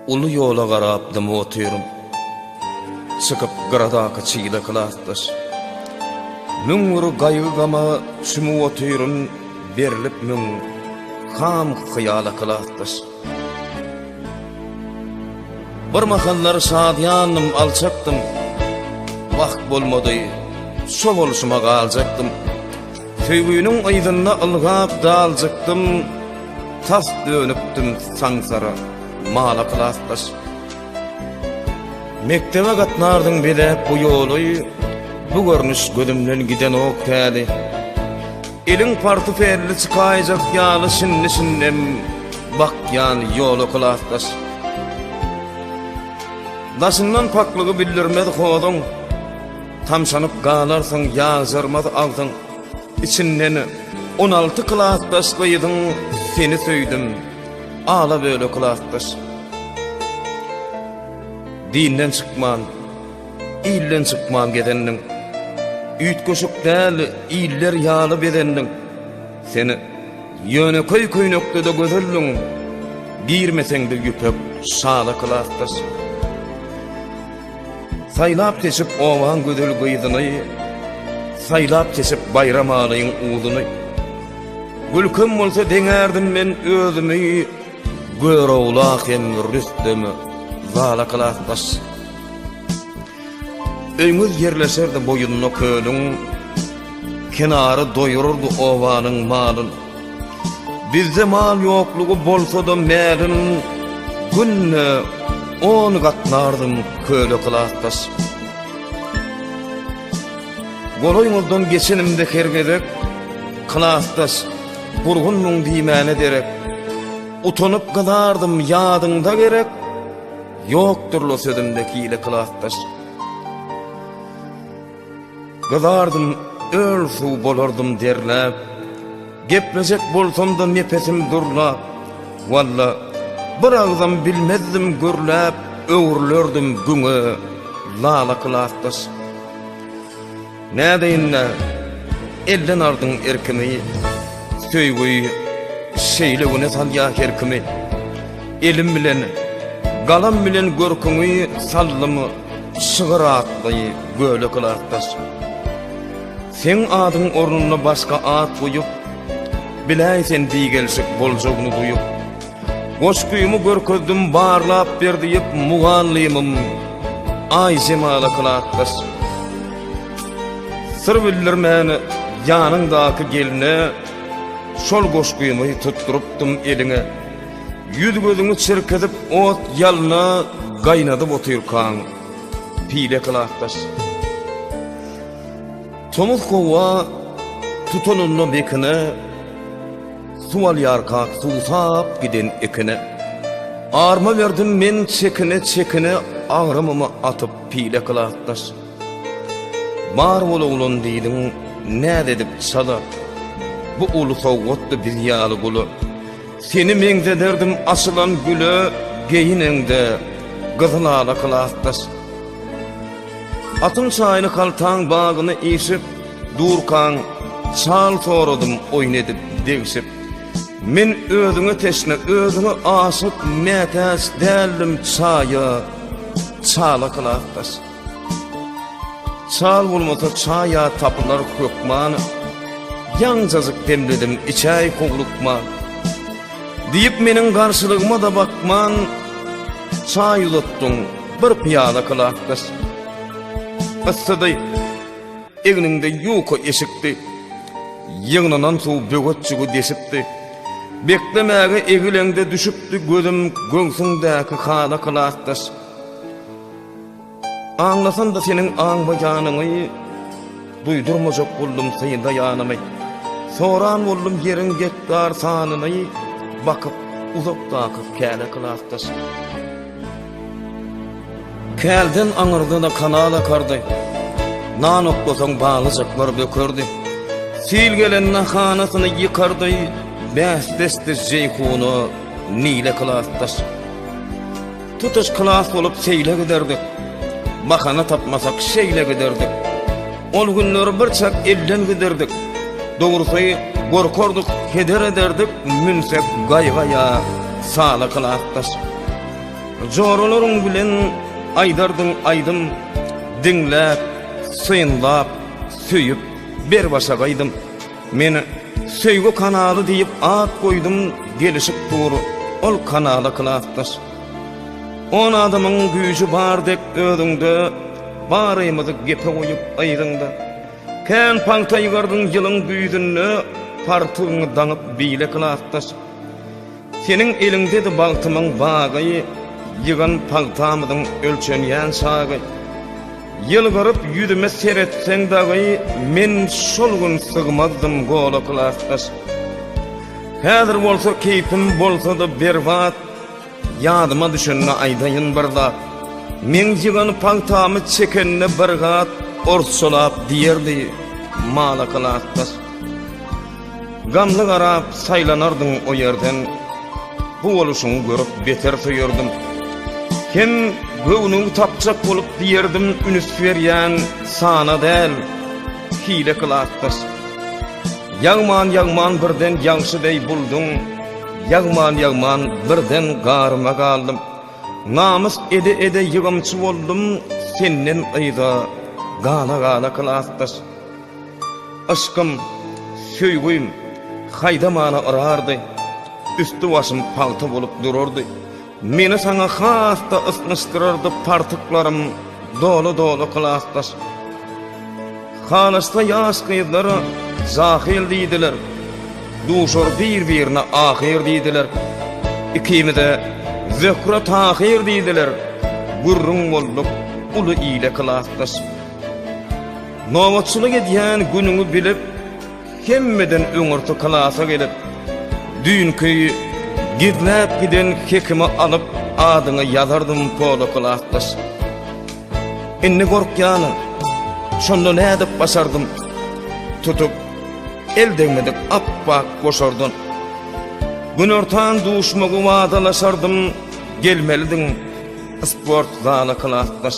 Uly ýola garap dymyp otyryn. Çykyp gyradaky çyla klasdaş. 1001 gaýgy-gama çümüp otyryn, berlip müň ham hyýala klasdaş. Bir mahallar şadyýandym, alçakdym. Wagt bolmady, şo bolşuma galjakdym. Söýgüniň yzynda ylgap daljykdym, Tas dönüpdim saňsara, mala klasdaş. Mekdebe gatnardyň bezäp bu ýoly, Bu görnüş gözümden gidenok häli. Eliň portfelli çykaýjak ýaly Şindi-şindem bakýan ýola klasdaş. Daşyndan paklygy bildirmez hozuň, Tamşanyp galarsyň ýagjarmaz agzyň. Içinden 16 klasdaş gyzyň Seni söýdüm, ala-böle klasdaş. Dinden çykman, ilden çykman gezendiň. Üýtgeşik däl, iller ýaly bezendiň. Sen ýönekeý köýnekde-de gözeldiň, Girmeseň-de ýüpek şala klasdaş. Saýlap-seçip obaň gözel gyzyny, Saýlap-seçip Baýramalyň uzuny. Gülkem bolsa deňärdim men özümi, Görogla hem Rüstem zala klasdaş. Öýüňiz ýerleşerdi boýunda kölüň, Kenary doýurardy obanyň malyn. Bizde mal ýoklugy bolsa-da mälim, Günde on gatnardym köle klasdaş. Golaýyňyzdan geçenimde her gezek, Klasdaş, gurgunmyň diýmäne derek, Utanyp gyzardym ýadyňda gerek, Ýokdur-la sözümde hile klasdaş. Gyzardym, öl suw bolardym derläp, Geplejek bolsam-da nepesim durlap, Walla, bir agzam bilmezdim gürläp, Öwrülerdim güňe lala klasdaş. Nädeýin-dä, elden aldyň erkimi, Söýgi şeýle güne salýar her kimi. Elim bilen, galam bilen görküňi Saldym şygyr atly göle klasdaş. Seň adyň ornuna başga at goýup, Biläý sen bigelşik boljagyny duýup. Goşgymy görkezdim barlap ber diýip mugallymym Aýjemala klasdaş. Syr bildirmän ýanyňdaky gelne şol goşgymy tutdurypdym eliňe. Ýüz-gözüňi çirkizip ot ýalna gaýnadyp otyrkaň pile klasdaş. Tomus howa tutanynda bekine Suw alýarkak suwsap giden ekine. Arma berdim men çekine-çekine Agramymy atyp pile klasdaş. Bar bol oglan diýdiň näz edip çala, Bu uly sowgatdy biz ýaly gula. Seni meňzederdim açylan güle Geýineňde gyzyl ala klasdaş. Atyň çaýyny haltaň bagyny işip durkaň çal soradym oýun edip degşip. Men özüňe teşne özüňe aşyk mätäç däldim çaýa çala klasdaş. Çal bolmasa çaýa tapylar hökman ýaňjajyk demledim içäý howlukman. Diýip meniň garşylygyma-da bakman çaý uzatdyň bir pyýala klasdaş. Yssydy, egniňde ýuka eşikdi. Ýygnanan suw böwetjigi deşipdi. Beklemäge egileňde düşüpdi gözüm göwsüňdäki hala klasdaş. Aňlasam-da seniň aňmaýanyňy, Duýdurmajak boldum synlaýanymy. Soran boldum ýeriň gektar sanyny, Bakyp uzakdaky käle klasdaş. Kälden aňyrda-da kanal akardy. Nan oklasaň balyjaklar bökerdi. Sil gelende hanasyny ýykardy, Bäsdeşdi Jeýhuna, Nile klasdaş. Tutuş klas bolup seýle giderdik. Bahana tapmasak şeýle giderdik. Ol günleri bir çak elden giderdik. Dogrusy gorkardyk, heder ederdik, münsek gaýga ýa sala klasdaş. Joralaryň bilen aýdardyň aýdym, Diňläp, synlap, söýüp, ber başa gaýdym. Men Söýgi kanaly diýip at goýdum, Gelişip dur ol kanala klasdaş. On adamyň güýji bar dek özüňde, Barymyzy gepe goýup yzyňda. Kän pagta ýygardyň ýylyň güýzünde, Partygyňy daňyp bile klasdaş. Seniň eliňdedi bagtymyň bagy, Ýygan pagtamyzyň ölçenýän çagy. Ýylgyryp ýüzüme seretseň dagy, Men şol gün sygmazdym gola klasdaş. Häzir bolsa keýpim bolsa-da berbat, Ýadyma düşende aýdaýyn bir zat. Meň ýygan pagtamy çekende bir gat, Orsçalap diýerdi, Mala klasdaş. Gamly garap saýlanardyň o ýerden, Bu boluşyňy görüp beter söýerdim. Hem göwnüňi tapjak bolup diýerdim, Ünüs berýän sana däl, hile klasdaş. Ýagman-ýagman birden ýagşy deý bulduň, Ýagman-ýagman birden garyma galdym. Namys ede-ede ýygymçy boldum, Senden yza gala-gala klasdaş. Yşkym, söýgüm haýdamana yrardy, Üsti-başym pagta bolup durardy. Meni saňa has-da ysnyşdyrardy Partyklarym doly-doly klasdaş. Halaşsa ýaş gyzlar jahyl diýdiler, Duşar bir-birine ahyr diýdiler. Ikimize Zöhre-Tahyr diýdiler, Gürrüň bolduk uly ile klasdaş. Nobatçylyk edýän günüňi bilip, hemmeden öňürti klasa gelip, düýnki gizläp giden hekimi alyp adyňy ýazardym pola klasdaş. Indi gorkýan-a, şonda nädip başardym, tutup el degmedik ap-ak goşardan. Günortan duşmagy wadalaşardym, gelmelidiň sport zala klasdaş.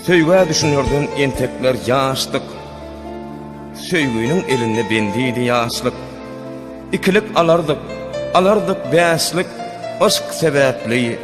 Söýgä düşünerden entekler ýaşdyk, Söýginiň elinde bendidi ýaşlyk. Ikilik alardyk, alardyk bäşlik, Yşk sebäpli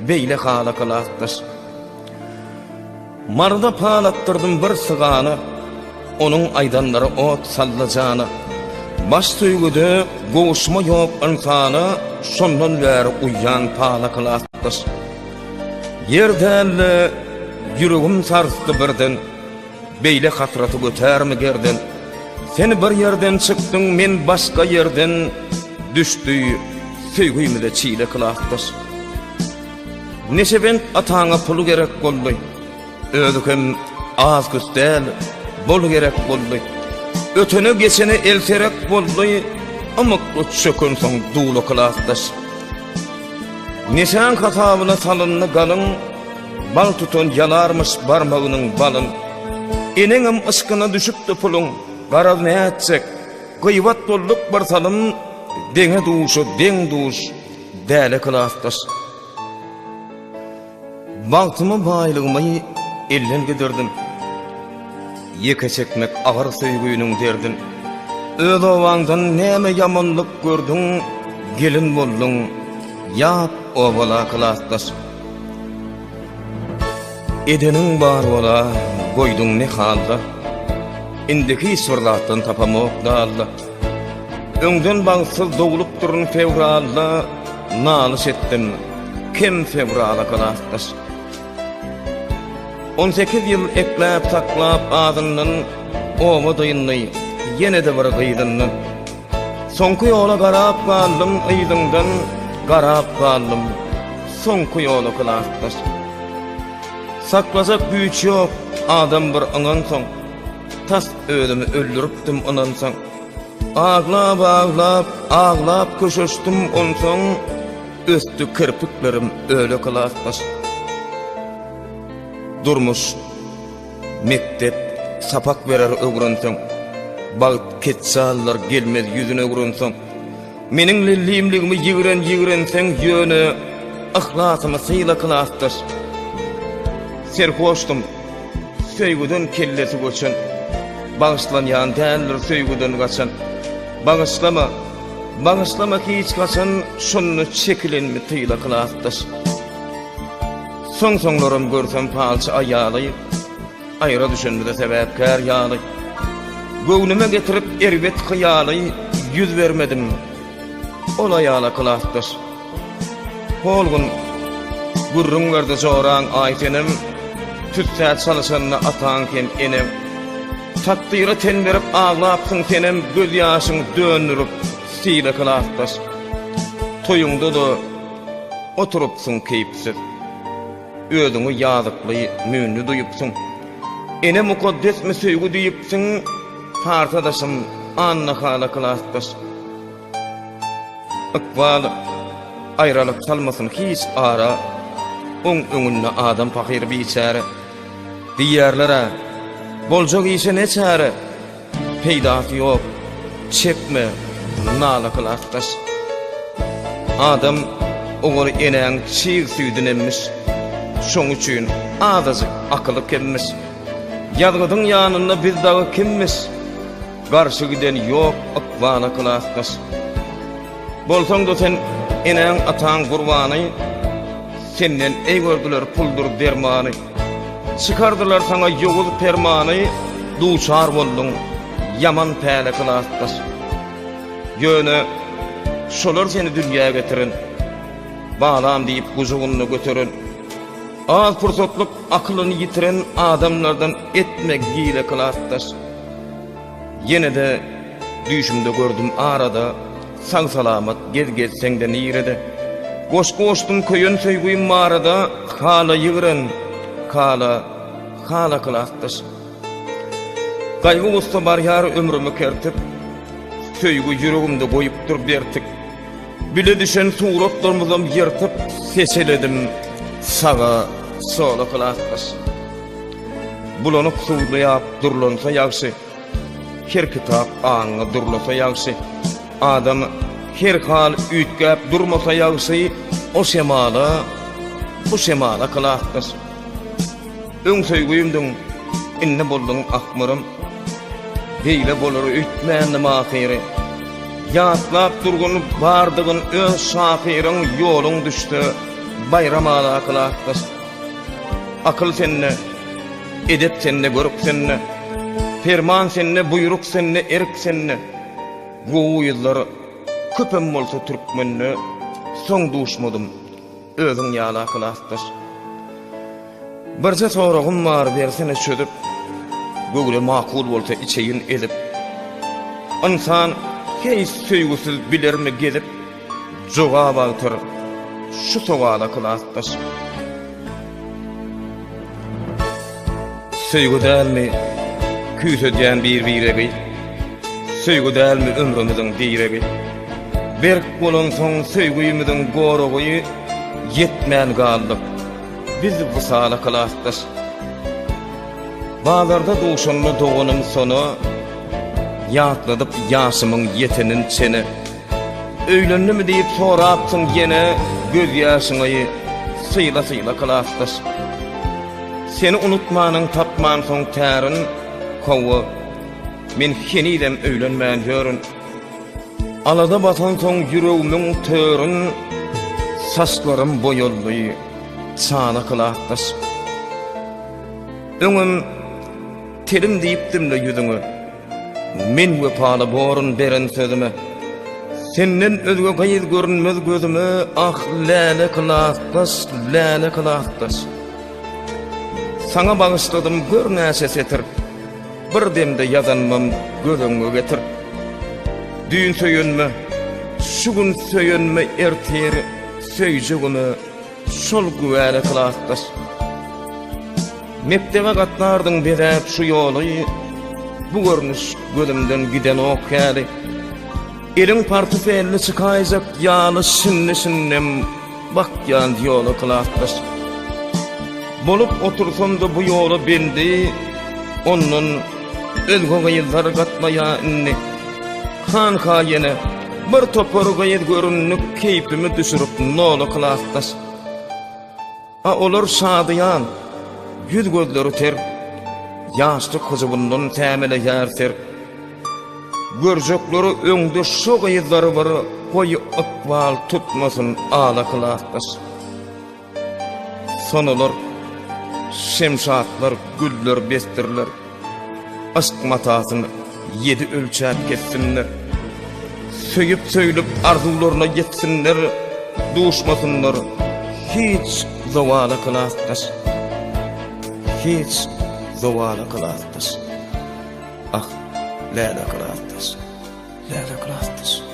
beýle hala klasdaş. Maryda pal atdyrdym bir sygana, Onuň aýdanlary ot saldy jana. Baş söýgüde gowuşma ýok ynsana, Şondan bäri uýýan pala klasdaş. Ýer däl-de, ýüregim sarsdy birden, Beýle hasraty götärmi gerden? Sen bir ýerden çykdyň, men başga ýerden, Düşdi söýgimize çile klasdaş. Neşebent ataňa pul gerek boldy, Özi hem az-küs däl, bol gerek boldy. Ötene-geçene elserek boldy, Ymykly çökensoň dula klasdaş. Neşäň hasabyna salyndy galyň, Bal tutan ýalarmyş barmagynyň balyn. Eneňem yşkyna düşüpdi puluň, Garaz nätjek, gybat bolduk bir salym, Deňe-duşa deň-duş, däle klasdaş. Bagtymy baýlygymy elden gidirdim. Ýeke çekmek agyr söýgüniň derdin. Öz obaňdan näme ýamanlyk gördüň, Gelin bolduň ýat obala klasdaş. Edeniň bar bola, goýduň ne halda, Indi hiç bir zatdan tapamok dalla. Öňden bagtsyz doglupdyryn fewralda, Nalyş etdim kem fewrala klasdaş. 18 ýyl ekläp saklap azyndan Oba dyndy ýene-de bir gyzyndan. Soňky ýola garap galdym yzyňdan Garap galdym soňky ýola klasdaş. Saklajak güýç ýok adam bir ynansoň Tas özümi öldüripdim ynansaň. Aglap-aglap, aglap köşeşdim onsoň Ösdi kirpiklerim öle klasdaş. Durmuş, mekdep, sapak berer öwrenseň, Bagt ketjallar gelmez ýüzüne öwrenseň. Meniň lellimligimi ýigren ýigrenseň Ýöne yhlasymy syla klasdaş. Serhoşdum, söýgüden kellesi göçen, Bagyşlanýan däldir söýgüden gaçan. Bagyşlama! Bagyşlama hiç haçan şonda çekilenmi tyla klasdaş. Soň-soňlaram görsem palçy aýaly, Aýra düşenimize sebäpkär ýaly. Göwnüme getirip erbet hyýaly, Ýüz bermedim ol aýala klasdaş. Hol gün gürrüň berdi joraň Aýsenem, Tüssä çalyşanda ataň hem eneň. Takdyra ten berip aglapsyň senem, Gözýaşyň döndürip sile klasdaş. Toýuňda-da oturypsyň keýpsiz. Özüňi ýazykly, müýnli duýupsyň. Ene mukaddesmi söýgi diýipsiň, Partadaşym Anna hala klasdaş. Ykbal aýralyk salmasyn hiç ara, Oň öňünde adam pahyr biçäre. Diýýärler-ä, boljak işe ne çäre? Peýdasy ýok, çekme nala klasdaş. Adam oguly enäň çig süýdün emmiş, Şoň üçin azajyk akyly kemmiş. Ýazgydyň ýanynda biz dagy kimmiş? Garşy giden ýok ykbala klasdaş. Bolsaň-da sen enäň-ataň gurbany, Senden eý gördüler puldur dermany. Çykardylar saňa ýowuz permany, Duçar bolduň ýaman päle klasdaş. Ýöne şolar seni dünýä getiren, Balam diýip gujagynda göteren, Az pursatlyk akylyny ýitiren adamlardan etme gile klasdaş. Ýene-de düýşümde gördüm arada, Sag-salamat gez gezseň-de nirede. Goşgy goşdum köýen söýgim barada, Hala ýigren, hala, hala klasdaş. Gaýgy-gussa barýar ömrümi kertip, Söýgi ýüregimde goýupdyr bertik. Bile düşen suratlarymyzam ýyrtyp, Seçeledim saga, sola klasdaş. Bulanyk suwly ýap durlansa ýagşy, Her kitap aňyňy durlasa ýagşy. Adam her hal üýtgäp durmasa ýagşy, O şemala, bu şemala klasdaş. Öň söýgimdiň, indi bolduň ahmyrym. Beýle bolar öýtmändim ahyry. Ýatlap durgun bardygyn öz şahyryň Ýoluň düşse Baýramala klasdaş. Akyl sende, edep sende, görk sende, Perman sende, buýruk sende, erk sende. Gowy gyzlar köpem bolsa türkmende, Soň duşmadym özüň ýaly klasdaş. Birje soragym bar bersene çözüp, Göwre makul bolsa içeýin ezip. Ynsan heý söýgüsiz bilermi gezip, Jogap agtar şu sowala klasdaş. Söýgi dälmi küýsedýän bir-biregi, Söýgi dälmi ömrümiziň diregi? Berk bolansoň söýgimiziň goragy, Ýetmän galdyk biz wysala klasdaş. Bazarda duşanda doganym Sona, Ýatladyp ýaşymyň ýetenin çene. Öýlendimi diýip sorapsyň ýene Gözýaşyňy syla-syla klasdaş. Seni unutmanyň tapmansoň tärin Hawa, men henizem öýlenmän ýörün. Alada basansoň ýüregimiň törün Saçlarym boýaldy çana klasdaş. Öňem telim diýipdim-le ýüzüňe. Men wepaly borun beren sözüme. Senden özge gyz görünmez gözüme ah läle klasdaş läle klasdaş. Saňa bagyşladym gör näçe setir. Bir demde ýazanymam göz öňüňe getir. Düýn söýenme, şu gün söýenme ertir söýjegime şol güwäle klasdaş. Mekdebe gatnardyň bezäp şu ýoly, Bu görnüş gözümden gidenok häli. Eliň portfelini çykaýjak ýaly Şindi-şindem bakýan ýola klasdaş. Bolup otursam-da bu ýola bendi, Ondan özge gyzlar gatnaýa indi. Hanha ýene bir topar gyz göründi Keýpimi düşürip nola klasdaş. A olar şadyýan, ýüz-gözleri ter, Ýaşlyk hyjuwyndan sämeleýär ser. Görjeklere öňde şo gyzlary bir goý ykbal tutmasyn ala klasdaş. Sonalar, şemşatlar, güller besdirler. Yşk matasyny ýedi ölçäp kessinler. Söýüp-söýlüp arzuwlaryna ýetsinler, duşmasynlar hiç zowala klasdaş. Hiç zowala klasdaş. Ah, läle klasdaş, läle klasdaş.